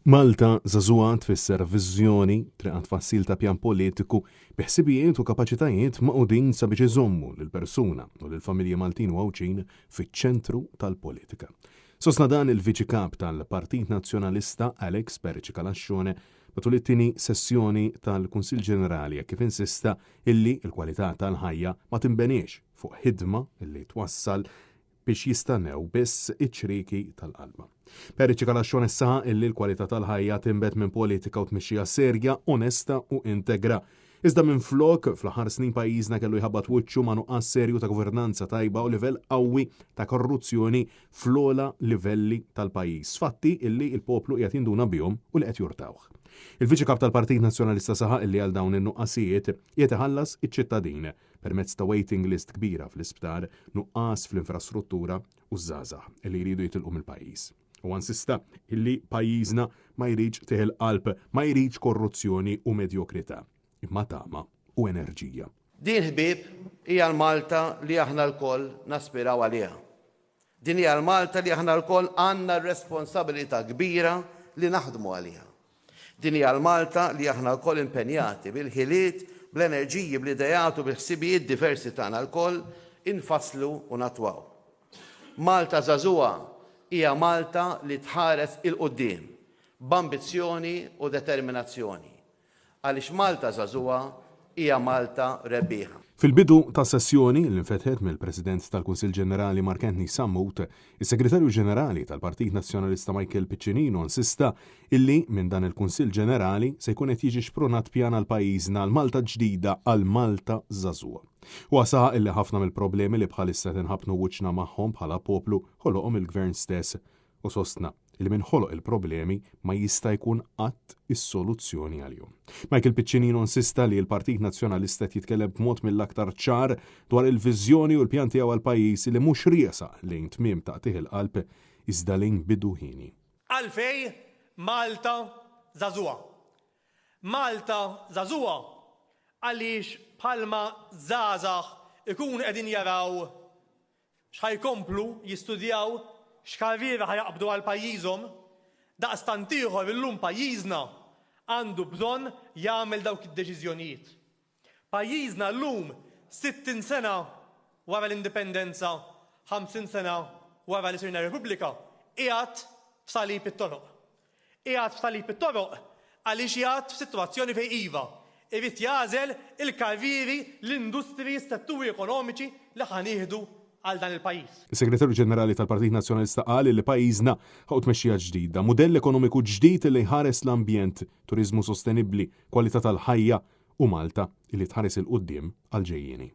Malta żagħżugħa tfisser viżjoni, triq għat-tfassil ta' pjan politiku bi ħsibijiet u kapaċitajiet magħqudin sabiex iżommu lill-persuna u lill-familji Maltin u Għawdxin fiċ-ċentru tal-politika. Sostna dan il-Viċi Kap tal-Partit Nazzjonalista Alex Perici Calascione matul it-tieni sessjoni tal-Kunsill Ġenerali hekk kif insista illi l-kwalità tal-ħajja ma tinbeniex fuq ħidma illi twassal biex jistennew biss iċ-ċrieki tal-qalba. Perici Calascione saħaq illi l-kwalità tal-ħajja tinbet minn politika u tmexxija serja, onesta u integra. Iżda minflok, fl-aħħar snin pajjiżna kellu jħabbat wiċċu ma' nuqqas serju ta' governanza tajba u livell qawwi ta' korruzzjoni fl-ogħla livelli tal-pajjiż, fatti illi l-poplu qiegħed jinduna bihom u li qed jurtawh. Il-Viċi Kap tal-Partit Nazzjonalista saħaq illi għal dawn in-nuqqasijiet qiegħed iħallas iċ-ċittadin permezz ta' waiting list kbira fl-isptar, nuqqas fl-infrastruttura u żgħażagħ li jridu jitilqu mill-pajjiż. Huwa insista illi pajjiżna ma jridx qtigħ il-qalb, ma jridx korruzzjoni u medjokrità, imma tama u enerġija. Din ħbieb hija l-Malta li aħna lkoll naspiraw għaliha. Din hija l-Malta li aħna lkoll għandna r-responsabilità kbira li naħdmu għaliha. Din hija l-Malta li aħna lkoll impenjati bil-ħiliet, bl-enerġiji, bl-ideat u bil-ħsibijiet diversi tagħna lkoll infasslu u nattwaw. Malta żagħżugħa hija Malta li tħares 'il quddiem b'ambizzjoni u determinazzjoni. Għaliex Malta żagħżugħa hija Malta rebbieħa. Fil-bidu tas-sessjoni, li nfetħet mill-President tal-Kunsill Ġenerali Mark Anthony Sammut, is-Segretarju Ġenerali tal-Partit Nazzjonalista Michael Piccinino insista illi minn dan il-Kunsill Ġenerali se jkun qed jiġi xprunat pjan għal pajjiżna għal Malta ġdida għal Malta żagħżugħa. Huwa saħaq illi ħafna mill-problemi li bħalissa qed inħabbtnu wiċċna magħhom bħala poplu ħoloqhom il-Gvern stess u sostna li min ħoloq il-problemi ma jista' jkun qatt is-soluzzjoni għalihom. Michael Piccinino insista li l-Partit Nazzjonalista qed jitkellem b'mod mill-aktar ċar dwar il-viżjoni u l-pjan tiegħu għall-pajjiż li mhux riesaq lejn tmiem ta' qtigħ il-qalb iżda lejn bidu hieni. Għalfejn Malta żagħżugħa? Malta żagħżugħa għaliex bħalma żgħażagħ ikunu qegħdin jaraw x'ħa jkomplu jistudjaw, x'karriera ħa jaqbdu għal pajjiżhom, daqstant ieħor illum pajjiżna għandu bżonn jagħmel dawk id-deċiżjonijiet. Pajjiżna llum, 60 sena wara l-Indipendenza, 50 sena wara li sirna Repubblika, qiegħed f'salib it-toroq. Qiegħed f'salib it-toroq għaliex qiegħed f'sitwazzjoni fejn iva, irid jagħżel il-karrieri, l-industriji, s-setturi ekonomiċi li ħa nieħdu għal dan il-pajjiż. Is-Segretarju Ġenerali tal-Partit Nazzjonalista qal li pajjiżna ħaqqu tmexxija ġdida, mudell ekonomiku ġdid li jħares l-ambjent, turiżmu sostenibbli, kwalità tal-ħajja u Malta li tħares 'il quddiem għall-ġejjieni.